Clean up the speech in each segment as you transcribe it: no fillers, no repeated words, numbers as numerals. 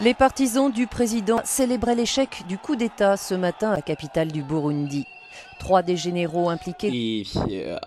Les partisans du président célébraient l'échec du coup d'État ce matin à la capitale du Burundi. Trois des généraux impliqués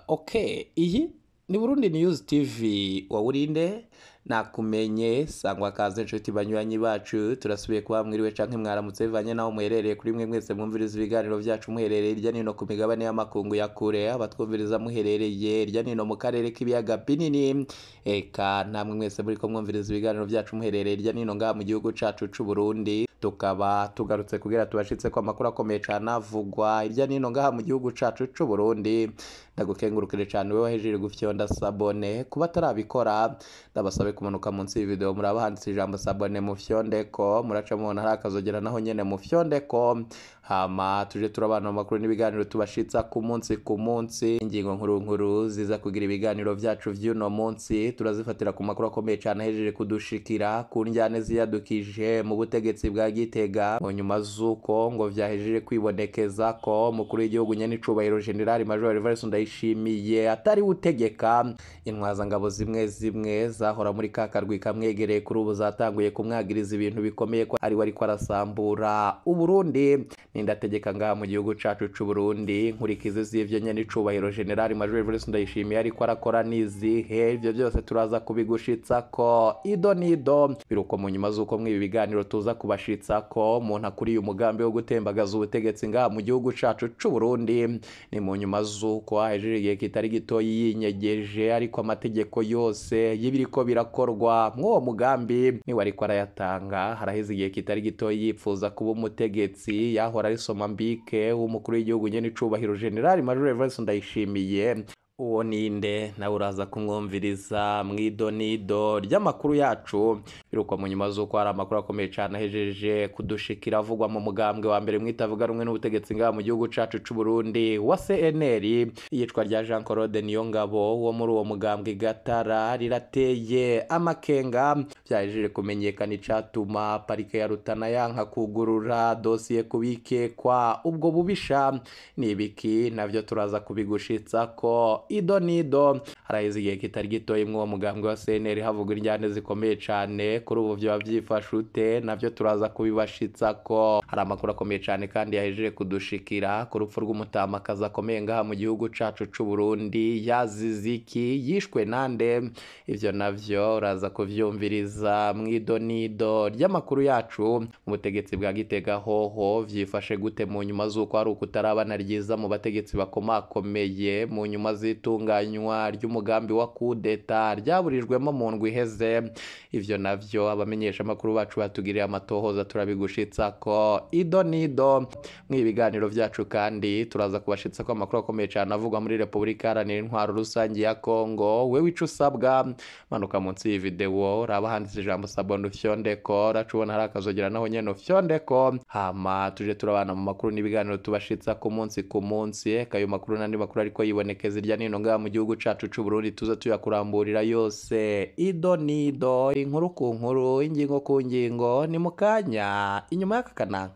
Ok, iyi ni Burundi News TV, wawurinde nakumenye sangwa kaze inshuti banywanyi bacu. Turasubiye kuba mwiriwe canke mwaramutse bivanye naho muherereye. Kuri mwe mwese mwumviriza ibiganiro vyacu muherereye hirya nino ku migabane y'amakungu ya kure, abatwumviriza muherereye hirya nino mu karere k'ibiyaga binini, eka namwe mwese muriko mwumviriza ibiganiro vyacu muherereye hirya nino ngaha mu gihugu cacu c'u Burundi, tukaba tugarutse kugira tubashitse ko amakuru akomeye cane avugwa hirya nino ngaha mu gihugu cacu c'u Burundi. Ndagukengurukire cane wewe wahejeje gufyonda s'abonner. Kuba atarabikora, ndabasabe kumanuka munsi y'ivideo, muraba handitse ijambo s'abonner, mufyondeko. Muraca mubona hari akazogera, naho nyene mufyondeko, hama tuje turabana mu makuru n'ibiganiro tubashitsa ku munsi ku munsi. Ingingo nkuru nkuru ziza kugira ibiganiro vyacu vy'uno munsi turazifatira ku makuru akomeye cane ahejeje kudushikira ku njyane ziyadukije mu butegetsi bwa Gitega, mu nyuma z'uko ngo vyahejeje kwibonekeza ko mukuru w'igihugu nyene icubahiro General Major Evariste Ndayishimiye atari utegeka. Intwazangabo zimwe zimwe zahora muri ka karwi kamwegereye kuri ubu zatanguye kumwagiriza ibintu bikomeye ko ari we ariko arasambura Uburundi. Nindategeka ngaha mu gihugu cacu c'u Burundi? Nkurikizi z'ivyo nyene icubahiro General Major Evariste Ndayishimiye ariko arakora nizihe? Ivyo byose turaza kubigushitsa ko ido nido. Biruko mu nyuma z'uko mw'ibi biganiro tuza kubashitsa ko umuntu akuriye umugambi wo gutembagaza ubutegetsi ngaha mu gihugu cacu c'u Burundi, ni mu nyuma z'uko ahejeje igihe kitari gito yinyegeje, ariko amategeko yose y'ibiriko birakorwa mw'uwo mugambi niwe ariko arayatanga. Haraheze igihe kitari gito yipfuza kuba umutegetsi, yahora ari somambike w'umukuru w'igihugu nyene icubahiro General Major Evariste Ndayishimiye. Uwo ninde? Nawe uraza kumwumviriza mw'idonido ry'amakuru yacu. Biruko mu nyuma z'uko hari amakuru akomeye cane ahejeje kudushikira avugwa mu mugambwe wa mbere mwitavuga rumwe n'ubutegetsi ngaha mu gihugu cacu c'u Burundi wa CNL. Iyicwa rya Jean Claude Niyongabo wo muri uwo mugambwe Gatara rirateye amakenga. Vyahejeje kumenyekana icatuma parike ya Rutana yanka kugurura dosiye kubikekwa ubwo bubisha. Ni ibiki? Navyo turaza kubigushitsa ko ido nido. Haraheze igihe kitari gito imwe uwo mugambwe wa CNL havugwa injyane zikomeye cane. Kuri ubu vyoba vyifashe ute? Navyo turaza kubibashitsa ko. Hari amakuru akomeye cane kandi yahejeje kudushikira ku rupfu rw'umutamakazi akomeye ngaha mu gihugu cacu c'u Burundi. Yazize iki? Yishwe nande? Ivyo navyo uraza kuvyumviriza mw'idonido ry'amakuru yacu. Mu butegetsi bwa Gitega hoho vyifashe gute, mu nyuma z'uko hari ukutarabana ryiza mu bategetsi bakomakomeye, mu nyuma z'itunganywa ry'umugambi wa kudeta ryaburijwemo mu ndwi iheze? Ivyo navyo abamenyesha amakuru bacu batugiriye amatohoza, turabigushitsa ko ido nido mw'ibi biganiro vyacu. Kandi turaza kubashitsa ko amakuru akomeye cane avugwa muri Repubulika Iharanira Intwaro Rusange ya Kongo. Wewe ico usabwa, manuka munsi y'iyi video, raba handitse ijambo s'abonner, ufyondeko. Uraca ubona hari akazogera, naho nyene ufyondeko, hama tuje turabana mu makuru n'ibiganiro tubashitsa ku munsi ku munsi. Eka ayo makuru n'andi makuru ariko yibonekeza irya nino ngaha mu gihugu cacu c'u Burundi tuza tuyakuramburira yose ido nido, inkuru ku nkuru, ingingo ku ngingo. Ni mu kanya inyuma y'aka kananga.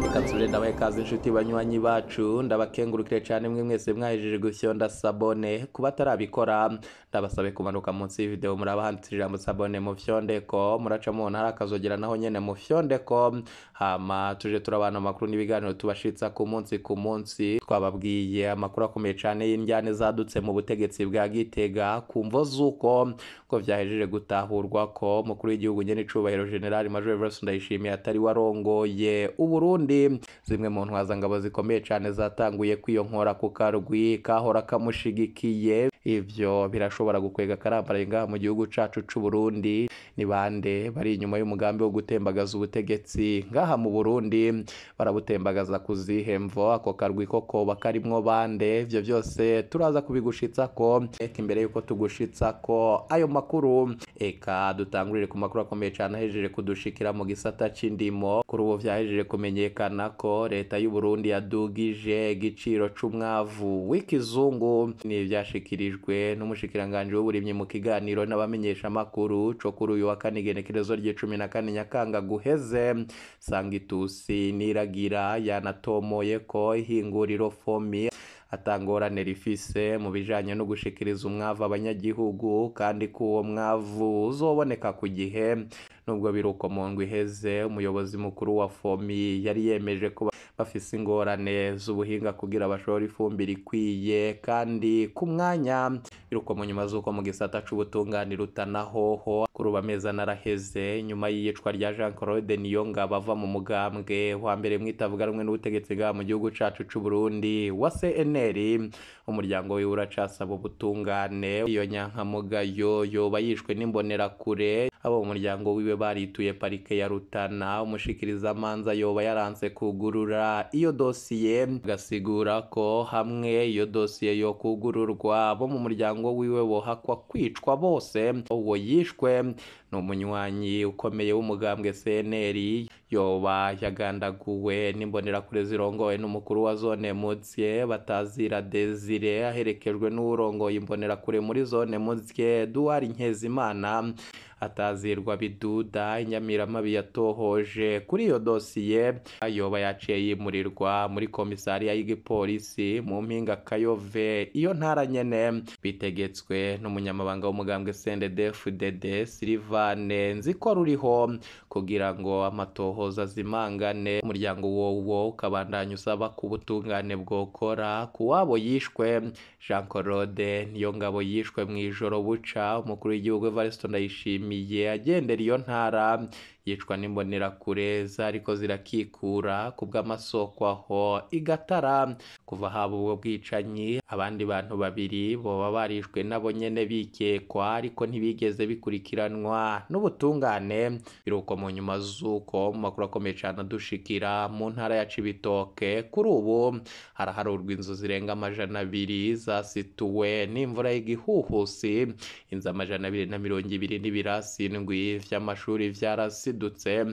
Reka nsubire ndabahe ikaze inshuti banywanyi bacu. Ndabakengurukire cane mwe mwese mwahejeje gufyonda s'abonner. Kuba atarabikora, ndabasabe kumanuka munsi y'ivideo, muraba handitse ijambo s'abonner, mufyondeko. Muraca mubona hari akazogera, naho nyene mufyondeko, hama tuje turabana amakuru n'ibiganiro tubashitsa ku munsi ku munsi. Twababwiye amakuru akomeye cane y'indyane zadutse mu butegetsi bwa Gitega ku mvo z'uko ngo vyahejeje gutahurwa ko umukuru w'igihugu nyene icubahiro General Major Evariste Ndayishimiye atari warongoye Uburundi. Zimwe mu ntwazangabo zikomeye cane zatanguye kwiyonkora ku karwi kahora kamushigikiye. Ivyo birashobora gukwega karambaraye ngaha mu gihugu cacu c'u Burundi. Ni bande bari inyuma y'umugambi wo gutembagaza ubutegetsi ngaha mu Burundi? Barabutembagaza kuzihe mvo? Ako karwi ko koba karimwo bande? Ivyo vyose turaza kubigushitsa ko. Eka imbere yuko tugushitsa ko ayo makuru, eka dutangurire ku makuru akomeye cane ahejeje kudushikira mu gisata c'indimo. Kuri ubu vyahejeje kumenyekana ko leta y'u Burundi yadugije igiciro c'umwavu w'ikizungu. Ni ivyashikirijwe n'umushikiranganji w'uburimyi mu kiganiro n'abamenyeshamakuru co kuri uyu wa kane, igenekerezo ry'icumi na kane Nyakanga guheze. Sangitusi Niragira yanatomoye ko ihinguriro FOMI atangorane rifise mu bijanye no gushikiriza umwavu abanyagihugu, kandi ko uwo mwavu uzoboneka ku gihe. Nubwo biruko mu ndwi iheze umuyobozi mukuru wa FOMI yari yemeje ko bafise ingorane z'ubuhinga kugira bashore ifumbire ikwiye kandi ku mwanya. Biruko mu nyuma z'uko mu gisata c'ubutungane Rutana hoho kuri ubu amezi naraheze nyuma y'iyicwa rya Jean Claude Niyongabo ava mu mugambwe wa mbere mwitavuga rumwe n'ubutegetsi bwa mu gihugu cacu c'u Burundi wa CNL, umuryango wiwe uracasaba ubutungane. Iyo nyankamugayo yoba yishwe n'imbonerakure, abo mu muryango wiwe barituye parike ya Rutana. Umushikirizamanza yoba yaranse kugurura iyo dosiye, gasigura ko hamwe iyo dosiye yo kugururwa abo mu muryango wiwe bohakwa kwicwa bose. Uwo yishwe ni umunywanyi ukomeye w'umugambwe CNL, yoba yagandaguwe n'imbonerakure zirongowe n'umukuru wa zone Muzye Batazira Desire, aherekejwe n'uwurongoye imbonerakure muri zone Muzye Duwari Nkezimana atazirwa Biduda. Inyamiramabi yatohoje kuri iyo dosiye yoba yaciye yimurirwa muri komisariya y'igipolisi mu mpinga Kayove, iyo ntara nyene, bitegetswe n'umunyamabanga w'umugambwe CNDD-FDD Silivane Nzikoruriho kugira ngo amatohoza azimangane. Umuryango wowo ukabandanya usaba ku butungane bwokora kuwabo yishwe. Jean Claude Niyongabo yishwe mu ijoro buca umukuru w'igihugu Evariste Ndayishimiye agendera iyo ntara, yicwa n'imbonerakure zariko zirakikura ku bw'amasoko aho igatara. Kuva haba ubwo bwicanyi, abandi bantu babiri boba barishwe nabo nyene bikekwa, ariko ntibigeze bikurikiranwa n'ubutungane. Biruko mu nyuma z'uko mu makuru akomeye cane adushikira mu ntara ya Cibitoke, kuri ubu haraharurwa inzu zirenga 200 zasituwe n'imvura y'igihuhusi. Inzu 220 n'ibirasi 7 vy'amashuri vyarasidutse.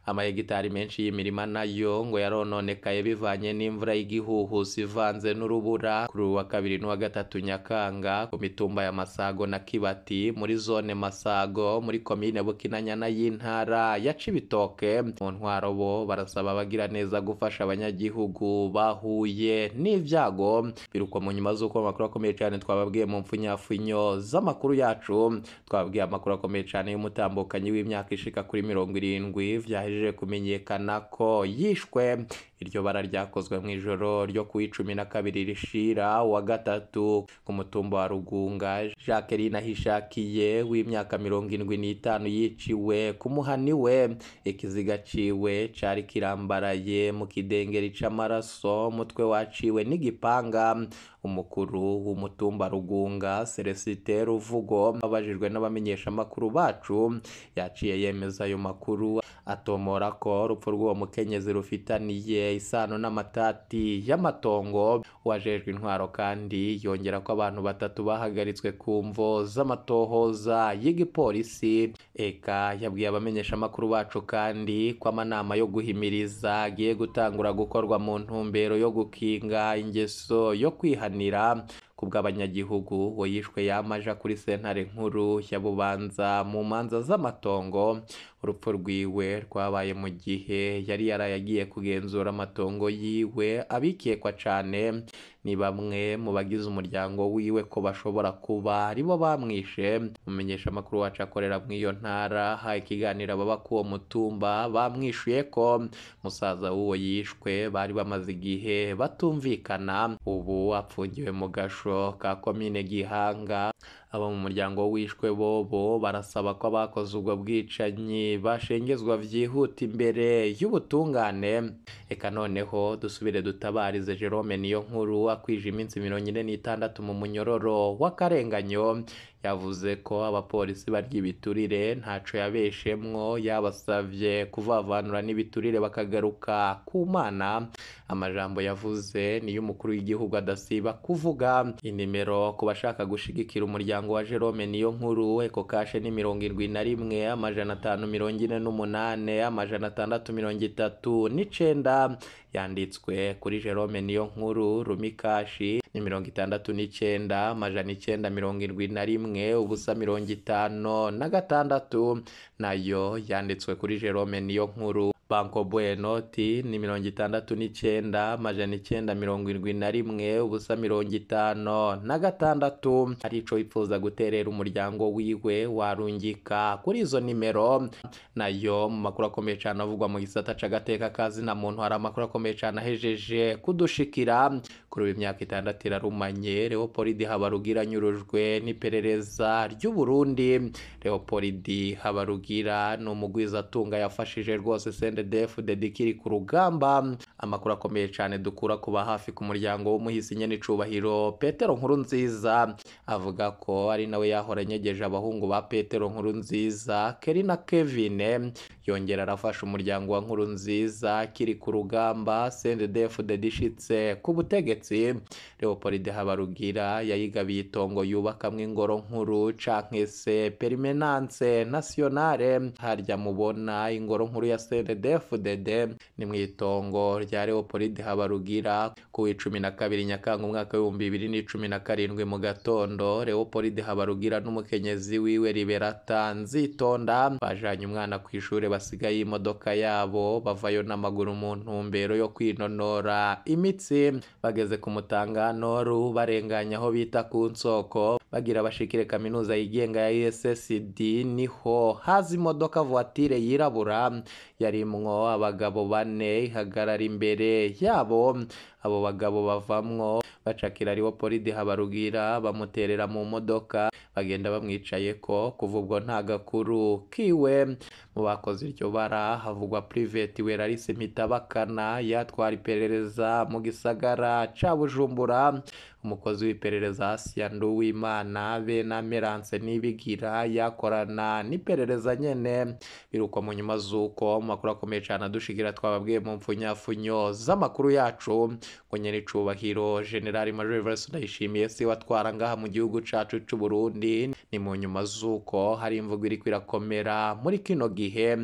Amahegitari menshi y'imirima nayo ngo yarononekaye bivanye n'imvura y'igihuhusi ivanze n'urubura. Kuri uwa kabiri n'uwa gatatu Nyakanga, ku mitumba ya Masago na Kibati muri zone Masago muri komine Bukinanyana y'intara ya Cibitoke, mu ntwaro bo barasaba abagira neza gufasha abanyagihugu bahuye n'ivyago. Biruko mu nyuma z'uko amakuru akomeye cyane twababwiye mu mfunyafunyo z'amakuru yacu, twababwiye amakuru akomeye cyane y'umutambukanyi w'imyaka ishika kuri 70 vyahejeje kumenyekana ko yishwe. Iryo bara ryakozwe mu ijoro ryo ku 12 rishira wa gatatu ku mutumba wa Rugunga. Jacqueline Ahishakiye w'imyaka 75 yiciwe ku muhani we, ikiziga ciwe cari kirambaraye mu kidengeri c'amaraso, umutwe waciwe n'igipanga. Umukuru w'umutumba Rugunga Celestin Ruvugo abajijwe n'abamenyeshamakuru bacu yaciye yemeza ayo makuru, atomora ko urupfu rw'uwo mukenyezi rufitaniye isano n'amatati y'amatongo. Uwajejwe intwaro kandi yongera ko abantu batatu bahagaritswe ku mvo z'amatohoza y'igipolisi. Eka yabwiye abamenyeshamakuru bacu kandi ko amanama yo guhimiriza agiye gutangura gukorwa mu ntumbero yo gukinga ingeso yo kwihanira kubw'abanyagihugu. Uwo yishwe yamaja kuri sentare nkuru ya Bubanza mu manza z'amatongo. Urupfu rwiwe rwabaye mu gihe yari yaraye kugenzura amatongo yiwe. Abikekwa cane ni bamwe mu bagize umuryango wiwe ko bashobora kuba aribo bamwishe. Umumenyesha amakuru wacu akorera mu iyo ntara ha ikiganiro ababa k'uwo mutumba bamwishuye ko musaza w'uwo yishwe bari bamaze igihe batumvikana, ubu apfungiwe mu gasho ka komine Gihanga. Abo mu muryango wishwe bobo barasaba ko abakoze ubwo bwicanyi bashengezwa vyihuta imbere y'ubutungane. Eka noneho dusubire dutabarize Jerome Niyonkuru akwije iminsi 46 mu munyororo w'akarenganyo. Yavuze ko abapolisi barya ibiturire ntaco yabeshemwo, yabasavye kuvavanura n'ibiturire bakagaruka ku Mana. Amajambo yavuze niyo umukuru w'igihugu adasiba kuvuga. Inimero ku bashaka gushigikira umuryango wa Jerome Niyonkuru, Ecocash ni 71 548 639, yanditswe kuri Jerome Niyonkuru. Rumikashi ni 69 971 0 56, nayo yanditswe kuri Jerome Niyonkuru. Banco Buenoti ni 69 971 0 56. Arico wifuza guterera umuryango wiwe warungika kuri izo nimero. Nayo mu makuru akomeye cyane avugwa mu gisata c'agateka kazi na muntu, hari amakuru akomeye cyane ahejeje kudushikira. Kuri uyu myaka 6 irarumanye Leopold Habarugira anyurujwe n'iperereza ry'u Burundi. Leopold Habarugira ni umugwizatunga yafashije rwose CNDD-FDD ikiri ku rugamba. Amakuru akomeye cyane dukura kuba hafi ku muryango w'umuhisi nyene icubahiro Petero Nkurunziza, avuga ko ari nawe yahora anyegeje abahungu ba Petero Nkurunziza, Kelly na Kevin. Yongera arafasha umuryango wa Nkurunziza kiri ku rugamba CNDD-FDD ishitse ku butegetsi. Leopold Habarugira yayigabiye itongo yubakamwo ingoro nkuru canke se Permanence Nationale. Harya mubona ingoro nkuru ya CNDD-FDD ni mw'itongo rya Leopold Habarugira. Ku 12 Nyakanga umwaka w'ibihumbi 2017 mu gatondo, Leopold Habarugira n'umukenyezi wiwe Liberata Nzitonda bajanye umwana ku ishure, basigaye imodoka yabo bavayo n'amaguru mu ntumbero yo kwinonora imitsi. Bageze ku Mutanganoru barenganya aho bita ku Nsoko, bagira bashikire kaminuza yigenga ya ISSD, niho haza imodoka voiture yirabura yarimwo abagabo bane ihagarara imbere yabo. Abo bagabo bavamwo bacakira Leopold Habarugira bamuterera mu modoka, bagenda bamwicaye ko. Kuva ubwo nta gakuru kiwe. Mu bakoze iryo bara havugwa Private Werarisi Mpitabakana yatwara iperereza mu gisagara ca Bujumbura, umukozi w'iperereza Asia Nduwimana be na Merance Nibigira yakorana n'iperereza nyene. Biruko mu nyuma z'uko mu makuru akomeye cane adushikira twababwiye mu mfunyafunyo z'amakuru yacu ngo nyene icubahiro General Major Evariste Ndayishimiye si watwara ngaha mu gihugu cacu c'u Burundi. Ni mu nyuma z'uko hari imvugo iriko irakomera muri kino gihe,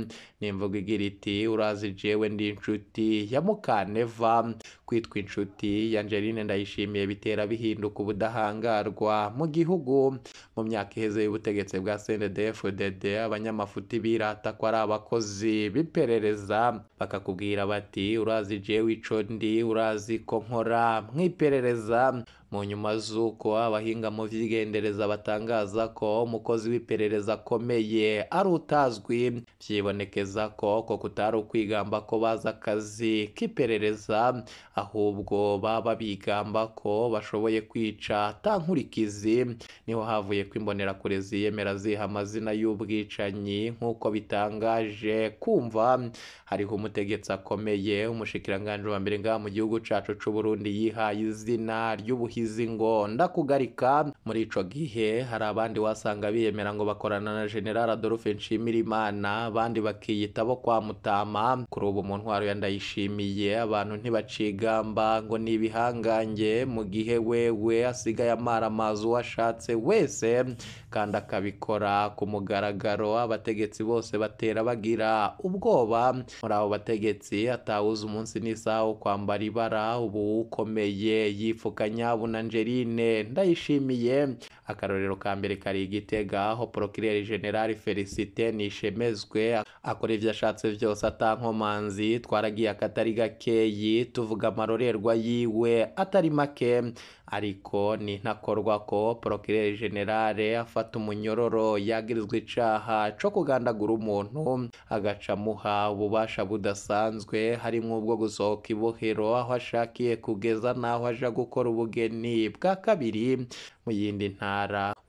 ni imvugo igira iti: urazi jewe ndi inshuti ya Mukaneva. Kwitwa inshuti ya Angeline Ndayishimiye bitera bihinduka ubudahangarwa mu gihugu. Mu myaka iheze y'ubutegetsi bwa CNDD-FDD, abanyamafuti birata ko ari abakozi b'iperereza, bakakubwira bati: urazi jewe ico ndi, urazi ko nkora mw'iperereza. Mu nyuma z'uko abahinga mu vy'igendereza batangaza ko umukozi w'iperereza akomeye ari utazwi, vyibonekeza ko kutari ukwigamba ko bazi akazi k'iperereza, ahubwo baba bigamba ko bashoboye kwica ata nkurikizi. Niho havuye ko imbonerakure ziyemera ziha amazina y'ubwicanyi. Nk'uko bitangaje kumva hariho umutegetsi akomeye, umushikiranganji wa mbere ngaha mu gihugu cacu c'u Burundi, yihaye izina ry'ubuhizi ngo ndakugarika. Muri ico gihe hari abandi wasanga biyemera ngo bakorana na General Adolphe Nshimirimana, abandi bakiyita bo kwa Mutama. Kuri ubu mu ntwaro ya Ndayishimiye abantu ntibacigamba ngo ni ibihangange, mu gihe wewe asigaye amaramaza uwashatse wese kandi akabikora ku mugaragaro. Abategetsi bose batera bagira ubwoba. Muri abo bategetsi atawuzi umunsi n'isaha wo kwambara ibara, ubu ukomeye yifuka nyabuna Angeline Ndayishimiye. Akarorero ka mbere kari Igitega, aho Procureur General Felicite Nishemezwe akora ivyo ashatse vyose atankomanzi. Twaragiye akatari gakeyi tuvuga amarorerwa yiwe atari make, ariko ni ntakorwa ko Procureur General afata umunyororo yagirizwa icaha co kugandagura umuntu, agaca amuha ububasha budasanzwe harimwo ubwo gusohoka ibohero aho ashakiye kugeza n'aho aja gukora ubugeni bwa kabiri mu yindi ntara.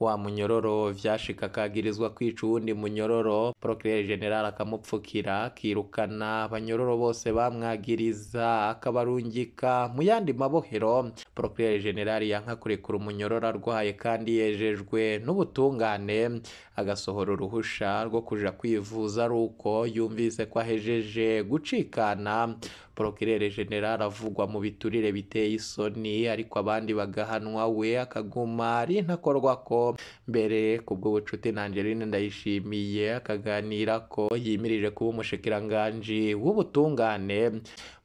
Wa munyororo vyashika akagirizwa kwica uwundi munyororo, Procureur General akamupfukira, akirukana abanyororo bose bamwagiriza, akabarungika mu yandi mabohero. Procureur General yanka kurekura umunyororo arwaye kandi yejejwe n'ubutungane, agasohora uruhusha rwo kuja kwivuza ari uko yumvise ko ahejeje gucikana. Procureur General avugwa mu biturire biteye isoni, ariko abandi bagahanwa, we akaguma akaguma ari ntakorwako. Mbere kubw'ubucuti na Angeline Ndayishimiye akaganira ko yimirije kuba umushikiranganji w'ubutungane.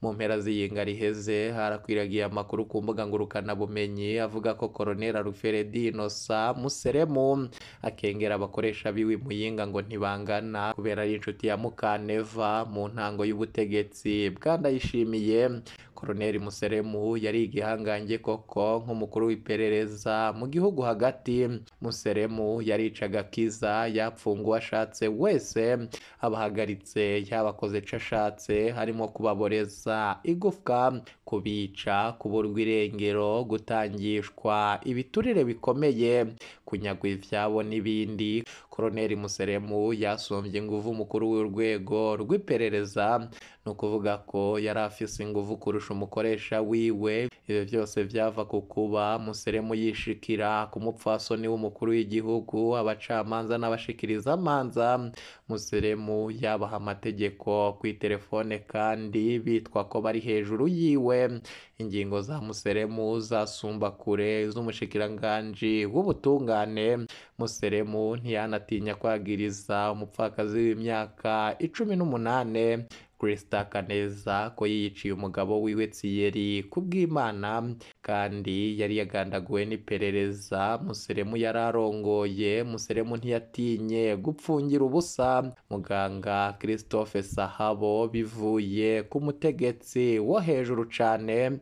Mu mpera z'iyinga riheze harakwiragiye amakuru ku mbuga ngurukanabumenyi avuga ko Colonel Alfred Innocent Museremu akengera abakoresha biwe Muyinga ngo ntibangana kubera ari inshuti ya Mukaneva mu ntango y'ubutegetsi bwa Ndayishimiye. Colonel Museremu yari igihangange koko nk'umukuru w'iperereza mu gihugu hagati. Museremu yaricaga akiza, yapfunga ashatse wese, abahagaritse yabakoze ico ashatse, harimo kubaboreza igufwa, kubica, kuburwa irengero, gutangishwa ibiturire bikomeye, kunyagwa ivyabo n'ibindi. Colonel Museremu yasumbye inguvu umukuru w'urwego rw'iperereza, ni ukuvuga ko yari afise inguvu kurusha umukoresha wiwe. Ibyo byose byava ku kuba Museremu yishikira ku mupfasoni w'umukuru w'igihugu, abacamanza n'abashikirizamanza. Museremu yabaha amategeko ku itelefone kandi bitwa ko bari hejuru yiwe. Ingingo za Museremu zasumba kure z'umushikiranganji w'ubutungane. Museremu ntiyanatinya kwagiriza umupfakazi w'imyaka 18 Christa Kaneza ko yiyiciye umugabo wiwe Thierry Kubwimana, kandi yari yagandaguwe n'iperereza. Museremu yararongoye. Museremu ntiyatinye gupfungira ubusa muganga Christophe Sahabo bivuye ku mutegetsi wo hejuru cane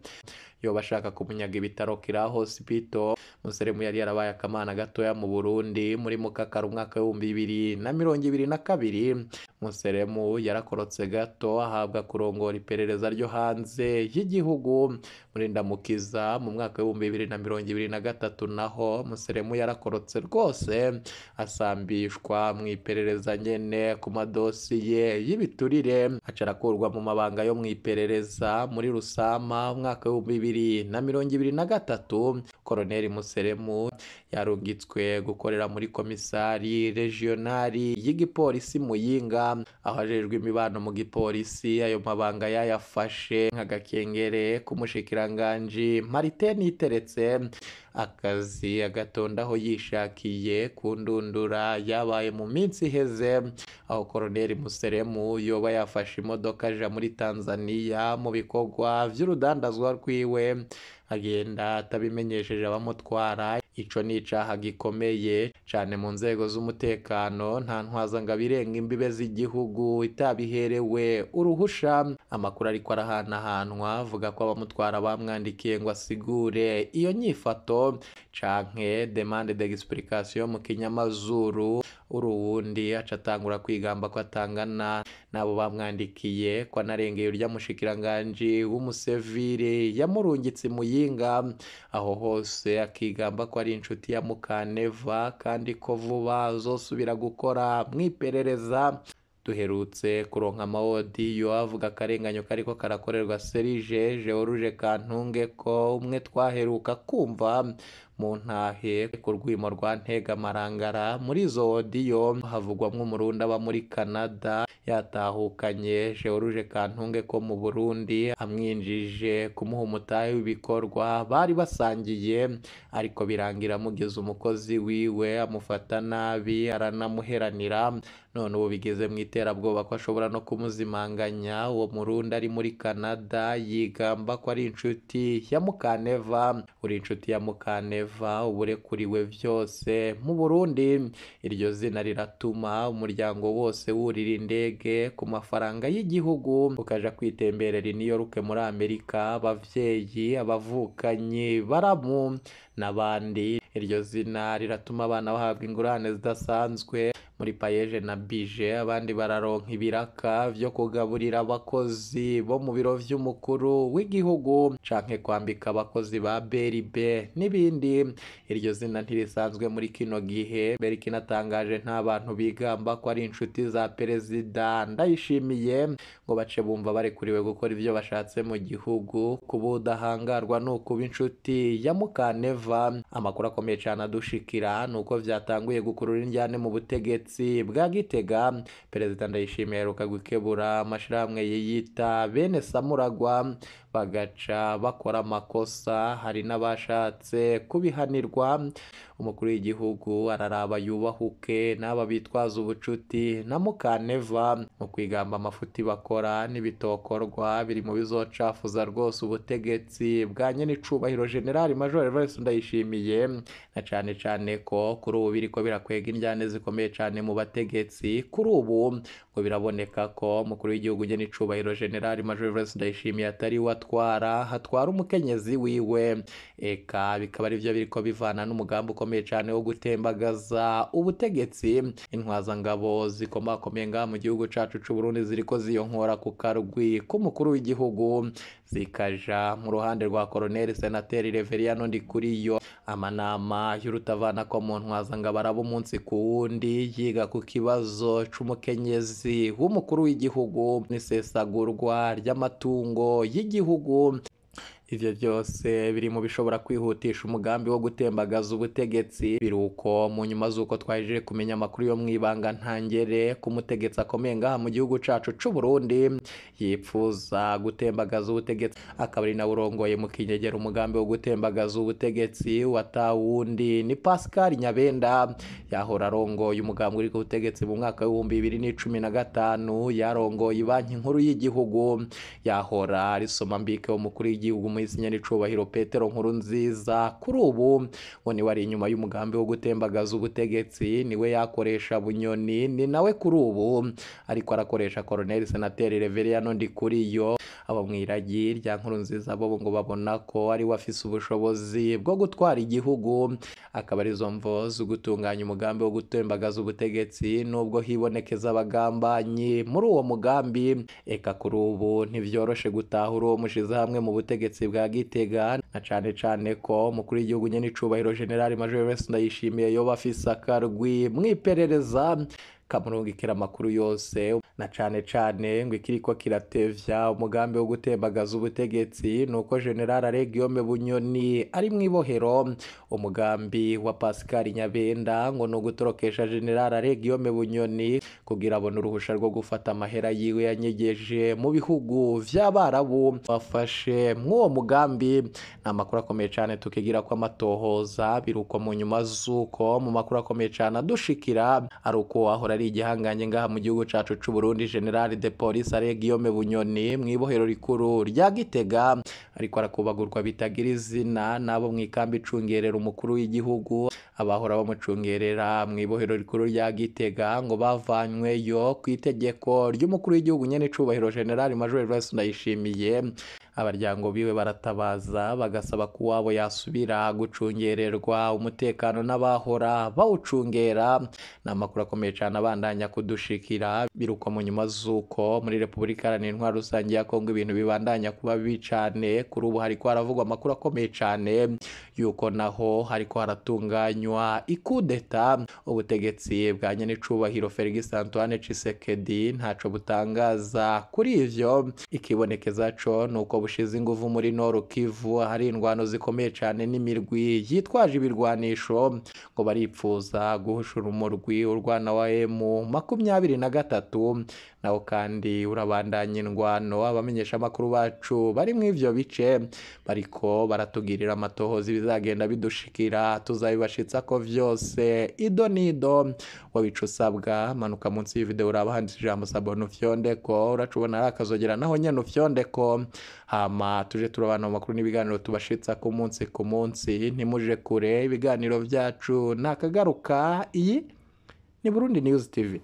yoba ashaka kumunyaga ibitaro Kira Hospital. Museremu yari yarabaye akamana gatoya mu Burundi muri mukakara umwaka w'2022. Museremu yarakorotse gato ahabwa kurongora iperereza ryo hanze y'igihugu muri Ndamukiza mu mwaka w'2023. Naho Museremu yarakorotse rwose asambishwa mu iperereza nyene ku madosiye y'ibiturire, aca arakurwa mu mabanga yo mu iperereza muri Rusama umwaka w'2023. Colonel Museremu yarungitswe gukorera muri komisari regionali y'igipolisi Muyinga, aho ajejwe imibano mu gipolisi. Ayo mabanga yayafashe nk'agakengere k'umushikiranganji Martin Niteretse, akazi agatondaho yishakiye ku ndundura yabaye mu minsi iheze, aho Colonel Museremu yoba yafashe imodoka aja muri Tanzania mu bikorwa vy'urudandazwa rwiwe, agenda atabimenyesheje abamutwara. Ico ni icaha gikomeye cane mu nzego z'umutekano. Nta ntwazangabo irenga imbibe z'igihugu itabiherewe uruhusha. Amakuru ariko arahanahanwa avuga ko abamutwara bamwandikiye ngo asigure iyo nyifato canke demande d'explication mu kinyamazuru. Uruwundi aca atangura kwigamba ko atangana n'abo bamwandikiye, ko anarengeye urya mushikiranganji w'umusevire yamurungitse Muyinga, aho hose akigamba ko ari inshuti ya Mukaneva kandi ko vuba azosubira gukora mw'iperereza. Duherutse kuronka amawodiyo avuga akarenganyo kariko karakorerwa Serge George Kantunge, ko umwe twaheruka kumva mu ntahe ku rwimo rwa Ntega Marangara. Muri izo odiyo havugwamwo umurundi aba muri Canada yatahukanye George Kantunge ko mu Burundi, amwinjije kumuha umutahe w'ibikorwa bari basangiye, ariko birangira amugeze umukozi wiwe amufata nabi aranamuheranira. None ubu bigeze mu iterabwoba ko ashobora no kumuzimanganya. Uwo murundi ari muri Canada yigamba ko ari inshuti ya Mukaneva. Uri inshuti ya Mukaneva uburekuriwe vyose mu Burundi. Iryo zina riratuma umuryango wose wurira indege ku mafaranga y'igihugu ukaja kwitemberera i New York muri Amerika, abavyeyi, abavukanyi, baramu n'abandi. Iryo zina riratuma abana bahabwa ingurane zidasanzwe muri payeje na bije, abandi bararonka ibiraka vyo kugaburira abakozi bo mu biro vy'umukuru w'igihugu canke kwambika abakozi ba BRB n'ibindi. Iryo zina ntirisanzwe muri kino gihe. Mbere kinatangaje nta bantu bigamba ko ari inshuti za perezida Ndayishimiye ngo bace bumva barekuriwe gukora ivyo bashatse mu gihugu. Kuba udahangarwa ni ukuba inshuti ya Mukaneva. Amakuru akomeye cane adushikira nuko vyatanguye gukurura indyane mu butegetsi bwa Gitega. Perezida Ndayishimiye aheruka gukebura amashirahamwe yiyita bene Samuragwa bagaca bakora amakosa, hari n'abashatse kubihanirwa. Umukuru w'igihugu araraba yubahuke n'aba bitwaza ubucuti na Mukaneva mu kwigamba amafuti bakora n'ibitokorwa biri mu bizocafuza rwose ubutegetsi bwa nyenicubahiro General Major Evariste Ndayishimiye, na cane cane ko kuri ubu biriko birakwega indyane zikomeye cane mu bategetsi. Kuri ubu ngo biraboneka ko umukuru w'igihugu nyenicubahiro General Major Evariste Ndayishimiye atari we atwara, hatwara umukenyezi wiwe, eka bikaba arivyo biriko bivana n'umugambi ukomeye cane wo gutembagaza ubutegetsi. Intwazangabo zikomakomeye ngaha mu gihugu cacu c'u Burundi ziriko ziyonkora ku karwi k'umukuru w'igihugu, zikaja mu ruhande rwa Colonel Senateri Reveriyano Ndikuriyo. Amanama y'urutavanako mu ntwazangabo araba umunsi ku wundi, yiga ku kibazo c'umukenyezi w'umukuru w'igihugu n'isesagurwa ry'amatungo y'igihugu. Ivyo vyose biri mu bishobora kwihutisha umugambi wo gutembagaza ubutegetsi. Biruko mu nyuma z'uko twahejeje kumenya amakuru yo mw'ibanga ntangere ku mutegetsi akomeye ngaha mu gihugu cacu c'u Burundi yipfuza gutembagaza ubutegetsi, akaba ari nawe urongoye mu kinyegera umugambi wo gutembagaza ubutegetsi watawundi ni Pascal Nyabenda, yahora arongoye umugambi uri ku butegetsi mu mwaka w'2015, yarongoye Banki Nkuru y'igihugu, yahora ari somambike w'umukuru w'igihugu mw'isi nyenicubahiro Petero Nkurunziza. Kuri ubu ngo niwe ari inyuma y'umugambi wo gutembagaza ubutegetsi, niwe yakoresha Bunyoni, ni nawe kuri ubu ariko arakoresha Colonel Senateri Reveriyano Ndikuriyo. Abo mw'iragi rya Nkurunziza bo ngo babona ko ari we afise ubushobozi bwo gutwara igihugu, akaba arizo mvo zo gutunganya umugambi wo gutembagaza ubutegetsi, nubwo hibonekeza abagambanyi muri uwo mugambi. Eka kuri ubu ntivyoroshe gutahura uwo mushize hamwe mu butegetsi bwa Gitega, na cane cane ko umukuru w'igihugu nyenicubahiro General Major Evariste Ndayishimiye yoba afise akarwi mw'iperereza kamurungikira amakuru yose, na cane cane ngo ikiriko kiratevya umugambi wo gutembagaza ubutegetsi nuko General Guillaume Bunyoni ari mw'ibohero. Umugambi wa Pascal Nyabenda ngo ni ugutorokesha General Guillaume Bunyoni kugira abone uruhusha rwo gufata amahera yiwe yanyegeje mu bihugu vy'Abarabu bafashe mw'uwo mugambi. Ni amakuru akomeye cane tukigira ko amatohoza biruko mu nyuma z'uko mu makuru akomeye cane adushikira ari uko ahora ari igihangange ngaha mu gihugu cacu c'u Burundi General de Police Guillaume Bunyoni mw'ibohero rikuru rya Gitega ariko arakubagurwa bitagira izina nabo mw'ikambi icungerera umukuru w'igihugu. Abahora bamucungerera mw'ibohero rikuru rya Gitega ngo bavanyweyo ku itegeko ry'umukuru w'igihugu nyenicubahiro General Major Evariste Ndayishimiye. Abaryango biwe baratabaza bagasaba ko uwabo yasubira gucungererwa umutekano n'abahora bawucungera. Ni amakuru akomeye cane abandanya kudushikira. Biruko mu nyuma z'uko muri Repubulika Iharanira Intwaro Rusange ya Kongo ibintu bibandanya kuba bibi cane. Kuri ubu hariko haravugwa amakuru akomeye cane yuko naho hariko haratunganywa ikudeta. Ubutegetsi bwa nyenicubahiro Felix Antoine Tshisekedi ntaco butangaza kuri ivyo. Ikibonekeza co nuko bushize inguvu muri Nord Kivu, hari indwano zikomeye cane n'imirwi yitwaje ibirwanisho ngo baripfuza guhushura umurwi urwana wa M23, nawo kandi urabandanya indwano. Abamenyesha amakuru bacu bari mw'ivyo bice bariko baratugirira amatohoza, ibizagenda bidushikira tuzabibashitsa ko vyose ido nido. Wabica usabwa manuka munsi y'ivideo uraba handitse ijambo sabone ufyondeko, uracubona ari akazogera naho nyene ufyondeko, hama tuje turabana mu makuru n'ibiganiro tubashitsa ku munsi ku munsi. Ntimuje kure, ibiganiro vyacu nakagaruka. Iyi ni Burundi News TV.